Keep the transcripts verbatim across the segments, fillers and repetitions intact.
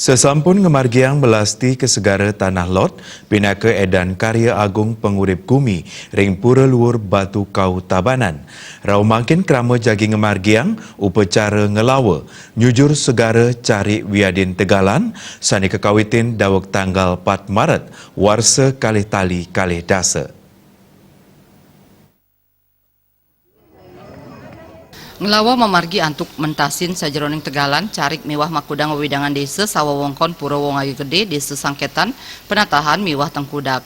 Sasampun ngamargiang melasti ka segara Tanah Lot, pinaka edan karya agung pangurip gumi ring Pura Luhur Batu Kau Tabanan. Rauh mangkin krama jagi ngamargiang upacara nglawa nyujur segara Carik wiadin Tegalan sane kakawitin daweg tanggal pat Maret warsa kalih tali kalih dasa. Nglawa mamargi antuk mentasin sajeroning Tegalan, Carik miwah makudang wewidangan desa sawewengkon Pura Wongaya Gede, Desa Sangketan, Penatahan miwah Tengkudak.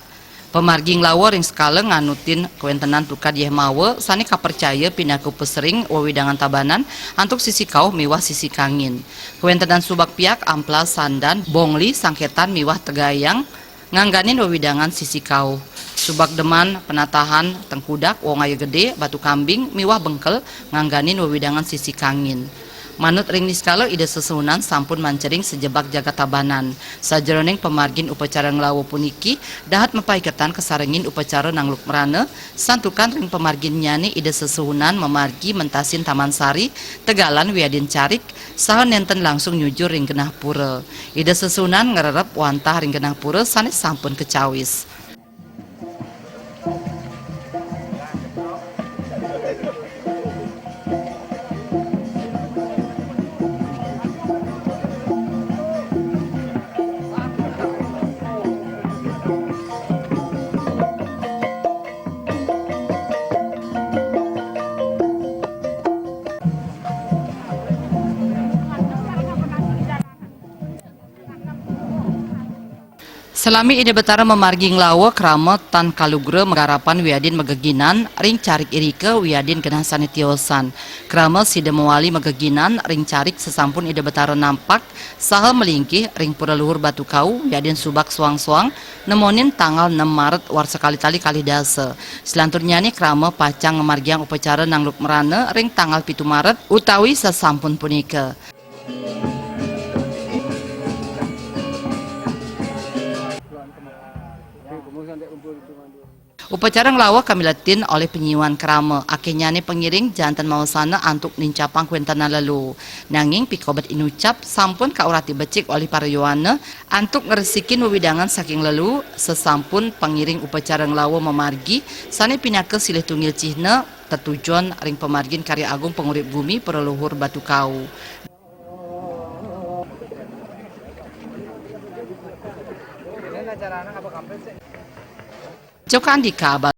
Pamargi nglawa ring sekala nganutin kawentenan tukad yeh mawa sane kapercaya pinaka upasering wewidangan Tabanan antuk sisi kauh miwah sisi kangin. Kawentenan subak piak, amplas, sandan, bongli, sangketan miwah tegayang ngangganin wewidangan sisi kauh. Subak deman, Penatahan, Tengkudak, Wongaya Gede, Batu Kambing miwah Bengkel ngangganin wewidangan sisi kangin. Manut ring niskala Ida Sesuhunan sampun mancering sajebag jagat Tabanan. Sajeroning pamargin upacara nglawa puniki dahat mapaiketan kasarengin upacara nangluk mrana, santukan ring pamarginnyane Ida Sesuhunan mamargi mentasin Taman Sari, Tegalan wiadin Carik, saha nenten langsung nyujur ring genah pura. Ida Sesuhunan ngrerep wantah ring genah pura sane sampun kacawis. Salami Ida Betara mamargi nglawa, krama tan kalugra magarapan wiadin mageginan ring Carik irika wiadin genah sane tiosan. Krama sida mawali mageginan ring Carik sasampun Ida Betara nampak saha malinggih ring Pura Luhur Batu Kau wiadin subak soang-soang nemonin tanggal nem Maret warsa kalih tali kalih dasa. Salanturnyane krama pacang ngamargiang upacara nangluk mrana ring tanggal pitu Maret utawi sasampun punika. Upacara nglawa kamiletin olih panyiuan krama, akehnyane pangiring janten mawasana antuk nincapang kawentenan lelu. Nanging pikobet inucap sampun kaurati becik olih para yowana antuk ngresikin wewidangan saking lelu sasampun pangiring upacara nglawa mamargi sane pinaka silih tunggil cihna tetujon ring pamargin karya agung pangurip gumi Pura Luhur Batu Kau. Joko Andika,